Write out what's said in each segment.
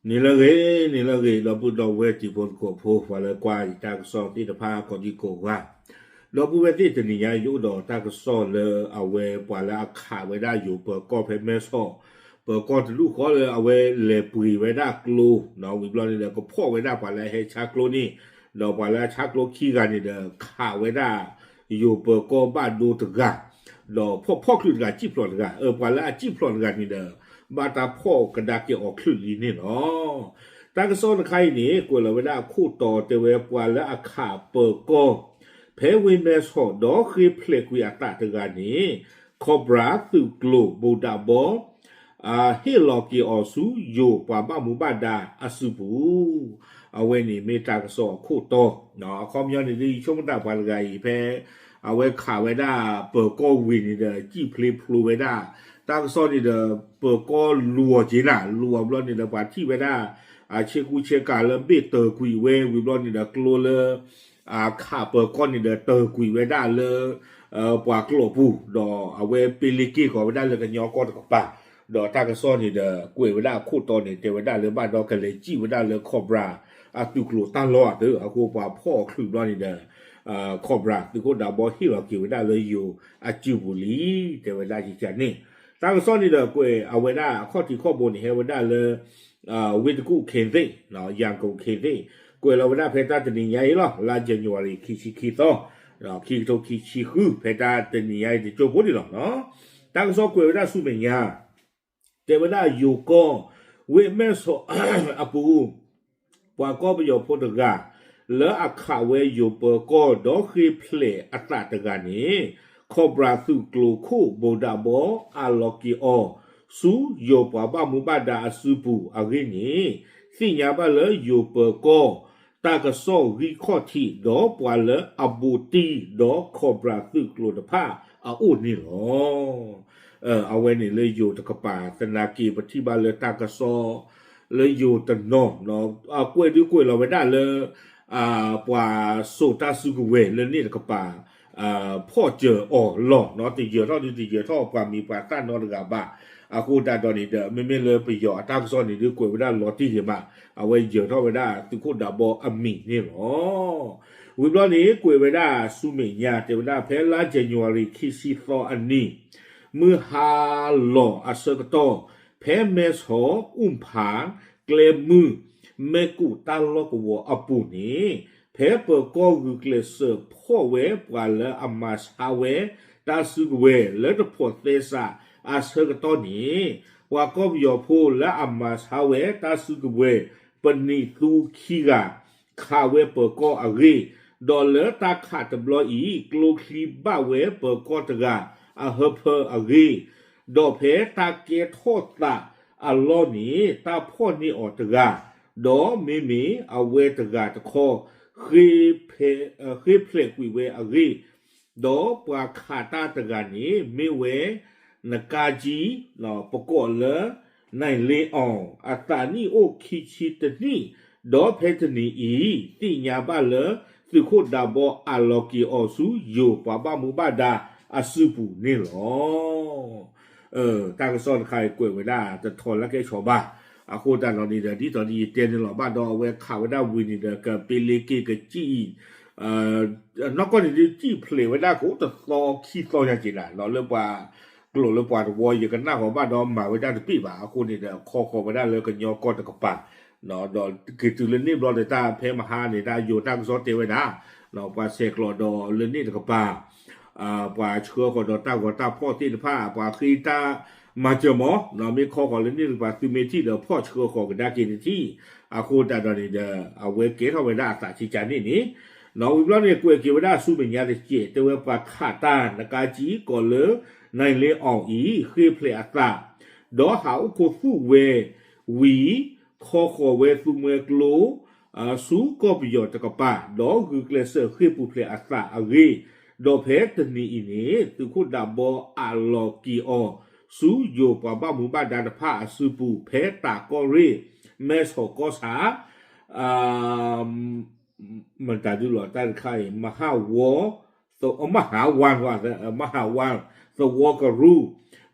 န့ၣ်လၢအဂ့ၤ, န့ၣ်လၢအဂ့ၤ ဒီပုၢ်ဒီဝဲၢ်တံၤဖိသကိးဖိ ပှၤလၢကွၢ်ယတၢ်ကစီၣ်သ့ၣ်တဖၣ်ကိးဒံကိးဂၤ, ဒီပုၢ်ဝဲၢ်သ့ၣ်တနံၤညါ ယအိၣ်ဒီးတၢ်ကစီၣ်လၢအဝဲပှၤလၢအခးဝဲဒၣ်ယိၤပၢၤကီၢ်ဖဲမဲဆီး, ပၢၤကီၢ်တဒူၣ်ဃီလၢအဝဲလဲၤပှ့ၤဝဲဒၣ်ကျိ, ဝံၤဘျီန့ၣ်ဒီး ကဖီၣ်ဝဲဒၣ်ပှၤလၢအဟဲဆါကျိန့ၣ်, ဒီးပှၤလၢအဆါကျိခံဂၤန့ၣ်ဒီး ခးဝဲဒၣ် ယိၤပၢၤကီၢ်ဘၣ်ဒိတဂၤ, ဒီးဖီၣ်ဖီၣ်ချုးတဂၤ စံၣ်ဖျိးတဂၤ, အပှၤလၢအစံၣ်ဖျိးတဂၤန့ၣ်ဒီး ဘၣ်တၢ်ဖီၣ်ကဒါက့ၤအီၤချုးလံန့ၣ်လီၤ. တၢ်ကစီၣ်တခါအံၤန့ၣ် ကွဲးလီၤဝဲဒၣ်အခိၣ်တီတဲဝဲပှၤလၢအခးပၢၤကီၢ် ဖဲဝ့ၢ်မဲဆီးဒီးဃ့ဖျဲးကွံာ်အသးတဂၤန့ၣ် ခီးဘြၣ်သုးကျိၤဘိးဒးဘီ ဟ့ၣ်လီၤက့ၤအီၤဆူယိၤပှၤဘၣ်မူဘၣ်ဒါအစုပူၤ, အဝဲန့ၣ်မ့ၢ်တၢ်ကစီၣ်အခိၣ်တီ, အခီပညီန့ၣ်ဒ်ယဆိကမိၣ်သးပှၤတဂၤအံၤဖဲ အဝဲခးဝဲဒၣ်ပၢၤကီၢ်ဝံၤန့ၣ်ဒီး စံၣ်ဖျ့ဖျိဝဲဒၣ်, တၢ်ကစီၣ်န့ၣ်ဒီး ပၢၤကီၢ်လူၤအီၤက့ၤနၤ, လူၤအီၤဘျီန့ၣ်ဒီး ပှၤထံၣ်ဝဲဒၣ် အဆ့ကူဆ့ကၤလၢဘ့ၣ်တၢၤကွံာ်ဝဲ ဝံၤဘျီန့ၣ်ဒီး ကျိလၢ အခးပၢၤကီၢ်န့ၣ်ဒီး တၢၤကွံာ်ဝဲဒၣ်လၢ ပှၤကျိာ်ပူၤ, ဒီးအဝဲပ့လ့က့ၢ်ကီးဝဲဒၣ်လၢကညီကီၢ်တကပၤ, ဒီးတၢ်ကစီၣ်န့ၣ်ဒီး ကွဲးဝဲဒၣ်အခိၣ်တီန့ၣ် တဲဝဲဒၣ်လၢဘၣ်ဒီးကလဲၤစံၣ်ဝဲဒၣ်လၢခီးဘြၣ်အသုးကျိၤတၢ်လီၢ်အသး, အဃိပှၤဖီၣ်အီၤချုးဘျီန့ၣ်ဒီး ခီးဘြၣ်သုးခိၣ်ဒးဘီဟ့ၣ်လီၤက့ၤဝဲဒၣ်လၢယိၤအစုပူၤလံ, တဲဝဲဒၣ်ယကန့ၣ်, တၢ်ကစီၣ်န့ၣ်ဒီး ကွဲးအဝဲဒၣ်အခီၣ်ထံးခီၣ်ဘိန့ၣ် ဟဲဝဲဒၣ်လၢ ဝ့ၢ်တကူၣ်ခ့သ့ၣ်, ယၤကိာ်ခ့သ့ၣ်, ကွဲးလီၤဝဲဒၣ်ဖဲတၢ်တနံၤညါအံၤလီၤ, လါ January ခံဆံခံသီ, ခံကထိခံဆံဃု ဖဲတၢ်တနံၤညါအံၤတကၠိဖိန့ၣ်လီၤ. တၢ်ကစီၣ်ကွဲးဝဲဒၣ်ဆူမဲာ်ညါ တဲဝဲဒၣ်ယိၤကီၢ် ဝ့ၢ်မဲဆီးအပူၤ ပှၤကီၢ်ပယီၤဖိတဂၤ လၢအခးဝဲယိၤပၢၤကီၢ်ဒီးဃ့ဖျဲးအသးတဂၤန့ၣ် ခီးဘြၣ်သုးကျိၤခိၣ်ဘိးဒးဘီ အးလီၤက့ၤအီၤ ဆူယိၤပှၤဘၣ်မူဘၣ်ဒါအစုပူၤအဂ့ၢ်န့ၣ် သ့ၣ်ညါဘၣ်လၢယိၤပၢၤကီၢ် တၢ်ကစီၣ်ဂံၢ်ခီၣ်ထံး ဒီးပှၤလၢအဘူးတံၢ်ဒီးခီးဘြၣ်သုးကျိၤတဖၣ်အအိၣ်န့ၣ်လီၤ. အဝဲန့ၣ်လၢယိၤတကပၤ သနာ်က့ပထံၣ်ဘၣ်လၢတၢ်ကစီၣ် လၢယိၤတနီၤ ကွဲးဒုးကွဲးလီၤဝဲဒၣ်လၢ ပှၤစိာ်တၢ်စုကဝဲၤလၢန့ၣ်တကပၤ ဖီၣ်စၢၤအီၤလီၤ, တယၢၤထီၣ်ဒုးတယၢၤထီၣ်ပှၤမံၤပှၤသၣ်နီတဂၤဘၣ်. အဃိသတးဒီးန့ၣ်ဒီး မ့မ့ၢ်လၢပယီၤအတၢ်ကစီၣ်န့ၣ်ဒုး ကွဲးဝဲဒၣ်လီၤတံၢ်ဂ့ၤမး, အဝဲယၢၤထီၣ်ဝဲဒၣ်သုးခိၣ်ဒးဘီအမံၤန့ၣ်လီၤ. ဝံၤဘျီန့ၣ် ကွဲးဝဲဒၣ်ဆူမဲာ်ညါ တဲဝဲဒၣ်ဖဲလါ January ခံဆံသီအနံၤ မုၢ်ဟါလီၤအဆၢကတီၢ် ဖဲမဲဆီး အူၣ်ဖး ကျဲမုၢ် မဲၣ်ကူးတၢ်လီၢ်ကဝီၤအပူၤန့ၣ် ဖဲပၢၤကီၢ်ဂုာ်ကျဲးစၢးဖီၣ်ဝဲပှၤလၢအမၤဆါဝဲတၢ်စုကဝဲၤလၢတဖိးသဲစးအဆၢကတီၢ်န့ၣ် ပှၤကီၢ်ပယီၤဖိလၢအမၤဆါဝဲတၢ်စုကဝဲၤ ပနံာ်သူခံဂၤ ခးဝဲပၢၤကီၢ်အဂ့ၢ်, ဒီးလၢတၢ်ခးတဘျီအံၤ ကျိချံဘၣ်ဝဲပၢၤကီၢ်တဂၤအဟၢဖၢအဂ့ၢ်, ဒီးဖဲတၢ်ကဲထီၣ်သးအလီၢ်န့ၣ် တၢ်ဖီၣ်န့ၢ်အီၤတဂၤ, ဒီးမ့မ့ၢ်အဝဲတဂၤတခီ ဃ့ဖျဲးကွံာ်ဝဲအဂ့ၢ်, ဒီးပှၤခးတၢ်တဂၤန့ၣ် မ့ၢ်ဝဲ နကါကၠံ ပကိးလၢ နဲၣ်လ့အီၣ် အသးနံၣ်အိၣ်ခံဆံတနံၣ်, ဒီးဖဲတနံၤအံၤ သ့ၣ်ညါဘၣ်လၢ သုးခိၣ်ဒးဘီအးလီၤက့ၤအီၤဆူယိၤပှၤဘၣ်မူဘၣ်ဒါအစုပူၤန့ၣ်လီၤ. တၢ်ကစီၣ်တခါအံၤကွဲးဝဲဒၣ်တထီၣ်လၢကဲဆီဘၣ်. အဃိသတးဒီးန့ၣ်ဒီး ဒ်သိးယတဲန့ၣ်လီၤ ဘၣ်ဒီးအဝဲခးဝဲဒၣ်ဝံၤန့ၣ်ဒီး ကပ့ၤလ့က့ၤကစံၣ်အံၤ နီၢ်ကီၢ်န့ၣ်ဒုး စံၣ်ဖျဲးဝဲဒၣ်ကအိၣ်တသီခံသီညါက့ၤနၤ လီၤလၢပှၤကျိာ်လၢပှၤတဝီ ယကနၣ်ဃီၤဘၣ်ဒီးမၤဝဲဒၣ်တပ့ၢ်ဘၣ်. အဃိန့ၣ်ဒီး ခီဃီၤဝဲဒၣ်လၢကညီကီၢ်တကပၤ ဒီးက့ၤတုၤလၢန့ၣ်ဘျီဒီး တၢ်ဖဲမဟါန့ၣ် တၢ်ယိၤတၢ်ကစီၣ်တဲဝဲဒၣ် ပှၤဆဲးကျိးဒီးလၢန့ၣ်တကပၤ ပှၤဆှၢဃီၤဒီးတၢ်ဂီၤတၢ်ဖီၣ်သ့ၣ်တဖၣ် ပှၤဃ့တၢ်မၤစၢၤမီၤ မ့ၢ်ခီဃီၤလၢန့ၣ်တကပၤ သုမ့ၢ်ထံၣ်ဒီးဖီၣ်ဆှၢဃီၤကဒါက့ၤတထံၣ်. အဃိသတးဒီးန့ၣ်ဒီး အဝဲကဲထီၣ်ဝဲဒၣ်အသးဆံးကါန့ၣ်န့ၣ် ဝံၤဘျီန့ၣ် ကွဲးက့ၤဝဲဒၣ်ဆူမဲာ်ညါတစဲး တဲဝဲပှၤခးတၢ် နကါကၠံ ကိးလၢ နဲၣ်လ့အီၣ်အံၤ ဃ့ဖျဲးအသး ဒီးဟးအိၣ်ခိးသူၣ်ဝဲဝံၤ ခီဃီၤဝဲသူမှဲကျိ ဆူကီၢ်ပယီၤတကပၤ ဒီးဂုာ်ကျဲးစၢးဃ့ၢ်ပူၤဖျဲးအသးအဂ့ၢ်, ဒီးဖဲတနံၤအံၤန့ၣ် သုးခိၣ်ဒးဘီအးလီၤက့ၤအီၤ ဆူယိၤပှၤဘၣ်မူဘၣ်ဒါတဖၣ်အစုပူၤ ဖဲတၢ်ကီၢ်ရ့ၣ် မဲဆီးကီၢ်ဆၣ် မတၤဒုလီၤတၢ်တခါအံၤ မဟါဝီ မဟါဝါ မဟါဝါ သဝီကရူၢ်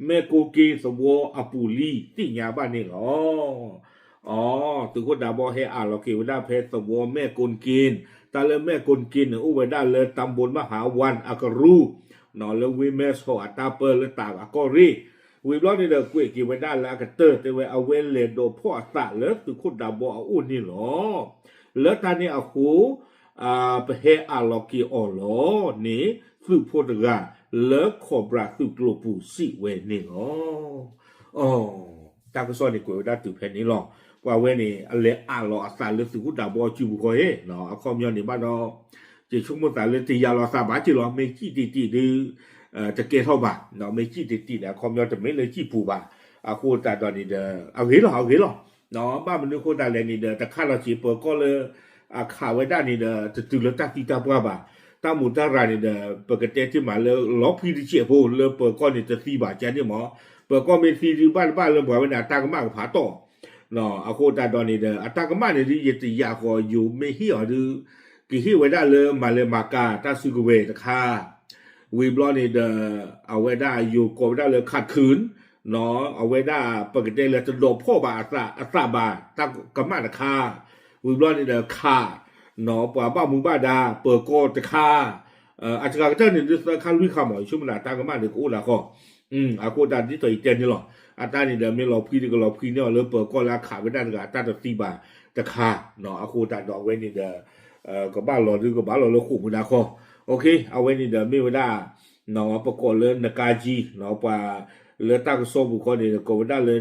မဲၢ်ကိၢ်က့သဝီအပူၤလံ သ့ၣ်ညါဘၣ်န့ၣ်လီၤ. အီ သုးခိၣ်ဒးဘီဟဲအးလီၤက့ၤဝဲဒၣ်ဖဲသဝီမဲၢ်ကိၣ်က့ၣ်, တၢ်လၢမဲၢ်ကိၣ်က့ၣ်န့ၣ် အိၣ်ဝဲဒၣ်လၢ တၢ်ဘိမဟါဝၣ်အကရူၢ် လၢဝ့ၢ်မဲၢ်ဆီးအတၢ်ပၢၢ်လၢတၢ်အကီၢ်ရ့ၣ်, ဝံၤဘျီန့ၣ်ဒီး ကွဲးက့ၤဝဲဒၣ်လၢအကတၢၢ် တဲဝဲအဝဲလဲၤဒိးဖီၣ်အသးလၢသုးခိၣ်ဒးဘီအအိၣ်န့ၣ်လီၤ. လၢတၢ်န့ၣ်အဃိ ပဟဲအးလီၤက့ၤအီၤလီၤန့ၣ် သုးဖိတဂၤလၢ Cobra သုးကျိၤပူၤစံးဝဲန့ၣ်လီၤ. အီ တၢ်ကစီၣ်န့ၣ်ကွဲးဝဲဒၣ်တုၤဖဲန့ၣ်လီၤ. ပှၤဝဲန့ၣ် အလဲၤအးလီၤအသးလၢသုးခိၣ်ဒးဘီအစုပူၤဃီဧ့, အခီပညီန့ၣ်ဘၣ်ဒီး ယဆိကမိၣ်သးလၢတယၤလီၤအသးဘၣ်က့ၤလီၤ, မ့ၢ်စံၣ်တံၢ်တံၢ်ဒီး တကဲထီၣ်ဘၣ်, မ့ၢ်စံၣ်တံၢ်တံၢ်န့ၣ် အခီပညီတမ့ၢ်လၢစံၣ်ပူၤဘၣ်. အဃိသတးဒီးန့ၣ်ဒီး အဂ့ၤလီၤ အဂ့ၤလီၤ. ဘၣ်မနုၤအဃိသတးလဲၣ်န့ၣ်ဒီး တခါလီၤစ့ၢ်ပၢၤကီၢ်လၢ အခးဝဲဒၣ်န့ၣ်ဒီး တတုၤလၢတၢ်သံတၢ်ပှၢ်ဘၣ်. တၢ်မူးတၢ်ရၤန့ၣ်ဒီး ပကတဲတ့ၢ်မးလၢလီၤဖှံတစဲးဖိ လၢပၢၤကီၢ်န့ၣ်တသံဘၣ်ကန့ၣ်မး, ပၢၤကီၢ်မ့ၢ်သံဒုးဘၣ်တဘၣ်လၢပှၤဝဲန့ၣ် အတၢ်ကမၣ်ကဖးတီၢ် အဃိသတးဒီးန့ၣ်ဒီး အတၢ်ကမၣ်န့ၣ်ဒုး ယတယာ်ဃီ ယိၤမ့ၢ်ဟ့ၣ်အီၤဒုး ကဟ့ၣ်ဝဲဒၣ်လၢမၤလဲၤမၤကၤတၢ်စုကဝဲၤတခါ, ဝံၤဘျီန့ၣ်ဒီး အဝဲဒၣ်ယိၤကိးဝဲဒၣ်လၢ ခးခုၣ်, အဝဲဒၣ်ပကတဲလၢတဒိးဖီၣ်ဘၣ်အသးဘၣ် တၢ်ကမၣ်တခါ, ဝံၤဘျီန့ၣ်ဒီး ခး ပှၤဘၣ်မူဘၣ်ဒါ ပၢၤကီၢ်တခါ, အစှၤကတၢၢ်န့ၣ်ဒုးသၢခါလွံၢ်ခါမး ယဆိကမိၣ်လၢအတၢ်ကမၣ်န့ၣ်ကအိၣ်လၢဃီ အဃိသတးဒ်သိးယတဲန့ၣ်လီၤ. အတၢ်န့ၣ်ဒီး မ့ၢ်လီၤဖှံဒီးကလီၤဖှံန့ၢ်အီၤလၢပၢၤကီၢ်လၢအခးဝဲဒၣ်တဂၤအတၢ်တသံဘၣ်တခါ, အဃိသတးဒီးအဝဲန့ၣ်ဒီး ကဘၣ်လီၤဒုးကဘၣ်လီၤလၢဃိာ်မူဒါခီ, အဝဲန့ၣ်ဒီးမ့ၢ်ဝဲဒၣ် ပကိးလၢနကါကံ ပှၤလၢတၢ်ကစီၣ်ပူၤခီန့ၣ် ကိးဝဲဒၣ်လၢ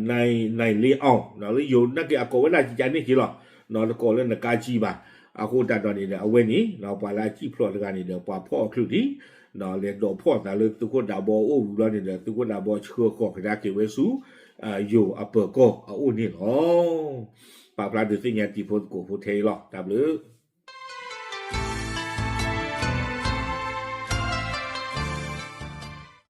နလဲအီၤ လၢယိၤနာ်က့အကိးဝဲဒၣ်ကကန့ၣ်က့လီၤ, တကိးလၢနကါကံဘၣ်. အဃိသတးဒီးန့ၣ်ဒီး အဝဲန့ၣ် ပှၤလၢအစံၣ်ဖျိးတဂၤန့ၣ်ဒီး ပှၤဖီၣ်အီၤချုးဒံး လဲၤဒိးဖီၣ်အသးလၢသုးခိၣ်ဒးဘီအအိၣ်ဝံၤဘျီန့ၣ်ဒီး သုးခိၣ်ဒးဘီဆှၢဃီၤကဒါက့ၤဝဲဆူ ယိၤအပၢၤကီၢ်အအိၣ်န့ၣ်လီၤ. ပာ်ဖျါဒုးသ့ၣ်ညါတံၤဖိသကိးဖိထဲအံၤလီၤ. တၢ်ဘျုး